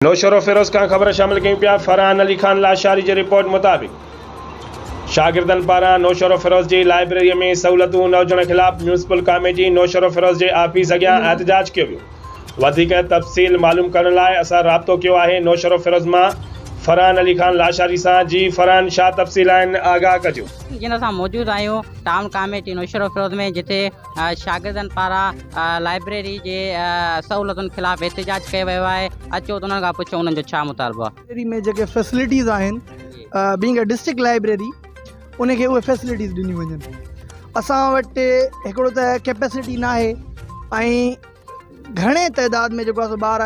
نوشهروفيروز کان خبر شامل ڪيون پيا فرحان علي خان لاشاري جي رپورٽ مطابق شاگردن پاران نوشهروفيروز جي لائبريري ۾ سهولتون نه هجڻ خلاف ميونسپل ڪاميٽي نوشهروفيروز جي آفيس اڳيان احتجاج ڪيو ويو وڌيڪ تفصيل معلوم ڪرڻ لاء اسان رابطو ڪيو آهي نوشهروفيروز مان فرحان علي خان لاشاري سان جي فرحان شا تفصيل آهن آگاهه ڪجو. جن اسان موجود آهيون ٽائون ڪاميٽي نوشهروفيروز ۾ جتي شاگردن پاران لائبريري جي سهولتن خلاف احتجاج ڪيو ويو آهي اچو ته انهن کان پڇون انهن جو ڇا مطالبو آهي. لائبريري ۾ جيڪي فيسلٽيز آهن بينگ اي ڊسٽرڪٽ لائبريري ان کي اهي فيسلٽيز ڏنيون وڃن اسان وٽ هڪڙو ته ڪيپيسٽي نه آهي ۽ گهڻي تعداد ۾ جيڪو آهي سو ٻار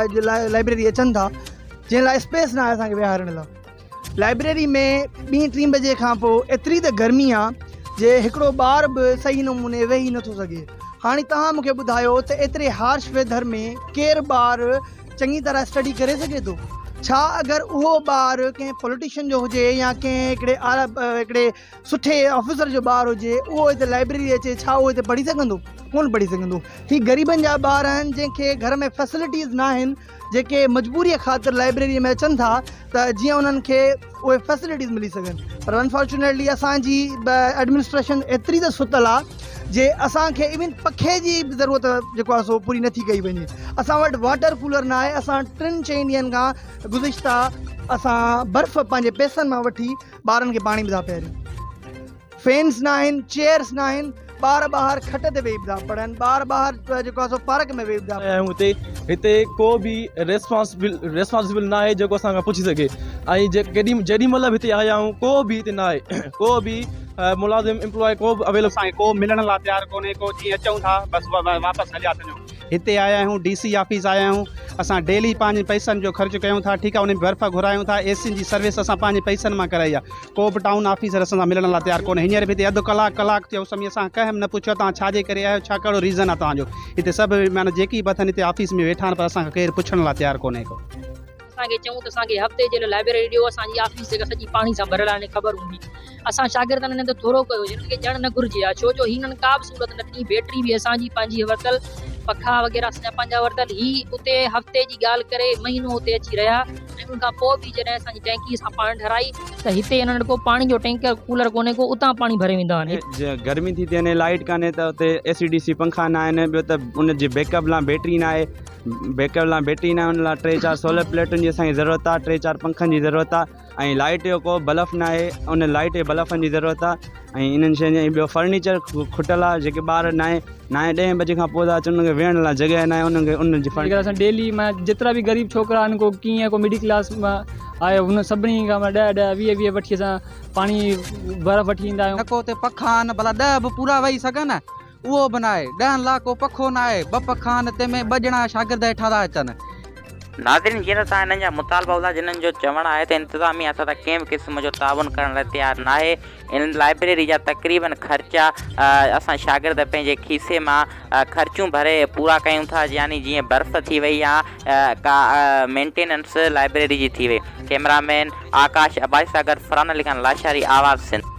لائبريري اچن ٿا جنهن لاء اسپيس نه آهي اسانکي ويهارڻ لاء لائبريري ۾ ٻين ٽين بجي کان پوء ايتري ته گرمي آ جي هڪڙو ٻار به صحيح نموني ويهي نٿو سگهي. هاڻي توهان مونکي ٻڌايو ته ايتري هارش ويڌر ۾ ڪير ٻار چڱي طرح اسٽڊي ڪري سگهي ٿو؟ ڇا اگر اهو ٻار ڪنهن پوليٽيشن جو هجي يا ڪنهن هڪڙي اعليٰ هڪڙي سٺي آفيسر جو ٻار هجي اهو هتي لائبريري اچي ڇا اهو هتي پڙهي سگهندو؟ ڪونه پڙهي سگهندو. هي غريبن جا ٻار آهن جنهن کي گهر ۾ فيسلٽيز ناهن جيڪي مجبوريء خاطر لائبريريء ۾ اچن ٿا ته جيئن انهن کي اهي فيسلٽيز ملي سگهن پر انفارچونيٽلي اسان جي ايڊمنسٽريشن ايتري ته ستل آ جي اسان کي ايون پکي جي به ضرورت جيڪو آ سو پوري نٿي ڪئي وڃي اسان وٽ واٽر ڪولر نه آهي اسان ٽن چئن ڏينهن کان گذشته اسان برف پنهنجي پئسن مان وٺي ٻارن کي پاڻي به ٿا پياريون فينز نه آهن چيئرز نه آهن ٻار ٻاهر کٽ تي ويهي به ٿا پڙهن ٻار ٻاهر جيڪو آهي سو پارڪ ۾ ويهي به ٿا آيا آهيون هتي هتي ڪو به ريسپانسبل ريسپانسبل نه آهي جيڪو اسان کان پڇي سگهي ۽ جيڏي جيڏي مهل به هتي آيا آهيون ڪو به هتي نه آهي ڪو به ملازم امپلائي ڪو به اويليبل اسان کي ڪو ملڻ لاء تيار ڪونهي ڪو جيئن اچون ٿا بس واپس هليا ٿا وڃون هتي آيا آهيون ڊي سي آفيس آيا آهيون اسان ڊيلي پنهنجي پئسن جو خرچ ڪيون ٿا ٺيڪ آهي ان ۾ برف گهرايون ٿا اي سين جي سروس اسان پنهنجي پئسن مان ڪرائي آهي ڪو به ٽائون آفيسر اسان سان ملڻ لاء تيار ڪونهي هينئر به هتي اڌ ڪلاڪ ڪلاڪ ٿيو اس ۾ اسان کان ڪنهن به نه پڇيو توهان ڇا جي ڪري آيا آهيو ڇا ڪهڙو ريزن آهي توهان جو هتي سڀ معنيٰ جيڪي به اٿن هتي آفيس ۾ ويٺا آهن پر اسان کان ڪير پڇڻ لاء تيار ڪونهي ڪو. اسان کي چئون ته اسان کي هفتي جي لاء لائبريري ڏيو اسان جي آفيس جيڪا سڄي پاڻي سان ڀريل آهي خبر هوندي اسان شاگردن هنن تي ٿورو ڪيو هنن کي ڏيڻ نه گهرجي ها ڇو جو هنن ڪا به سهولت نه ڏني بيٽري به اسان جي پنهنجي ورتل پکا وغيره اسان جا پنهنجا ورتل هي اتي هفتي جي ڳالهه ڪري مهينو اتي اچي رهيا ۽ ان کان پوء به جڏهن اسان جي ٽينڪي اسان پاڻ ٺهرائي ته هتي انهن وٽ ڪو پاڻي جو ٽينڪر ڪولر ڪونهي ڪو اتان پاڻي ڀري ويندا آهن. جيئن گرمي ٿي ٿي وڃي لائيٽ ڪانهي ته اتي اي سي ڊي سي پنکا نه آهن ٻيو ته ان جي بيڪ اپ لاء بيٽري نه آهي بيڪ اپ لاء بيٽري نه آهي ان لاء ٽي چار سولر پليٽن جي اسانکي ضرورت آهي ٽي چار پنکن جي ضرورت آهي ۽ لائيٽ جو ڪو بلف نه آهي ان لائيٽ جي بلفن جي ضرورت آهي ۽ انهن شين جي ٻيو فرنيچر کٽل آهي جيڪي ٻار نائين نائين ڏهين بجي کان پوء ٿا اچن انهن کي ويهڻ لاء جڳهه ناهي انهن کي انهن جي جيڪر اسان ڊيلي مان جيترا به غريب ڇوڪرا آهن ڪو ڪيئن ڪو مڊل ڪلاس مان آهي هن سڀني کان مان ڏهه ڏهه ويهه ويهه وٺي اسان پاڻي برف وٺي ايندا آهيون. نه ڪو اتي پکا آهن ڀلا ڏهه به پورا ويهي سگهن اهو به ناهي ڏهن لاء ڪو پکو ناهي ٻه پکا آهن تنهن ۾ ٻه ڄڻا شاگرد هيٺان ٿا اچن. ناظرين جيئن ته توهان هنن جا مطالبا ٻڌا جنھن جو چوڻ آهي ته انتظاميا اسان سان ڪنهن به قسم جو تعاون ڪرڻ لاء تيار ناهي ان لائبريري جا تقريبن خرچا اسان شاگرد پنهنجي کيسي مان خرچون ڀري پورا ڪيون ٿا يعني جيئن برف ٿي وئي يا ڪا مينٽيننس لائبريري جي ٿي وئي ڪئميرا مين آڪاش عباسي سان گڏ فرحان علي خان لاشاري آواز سنڌ.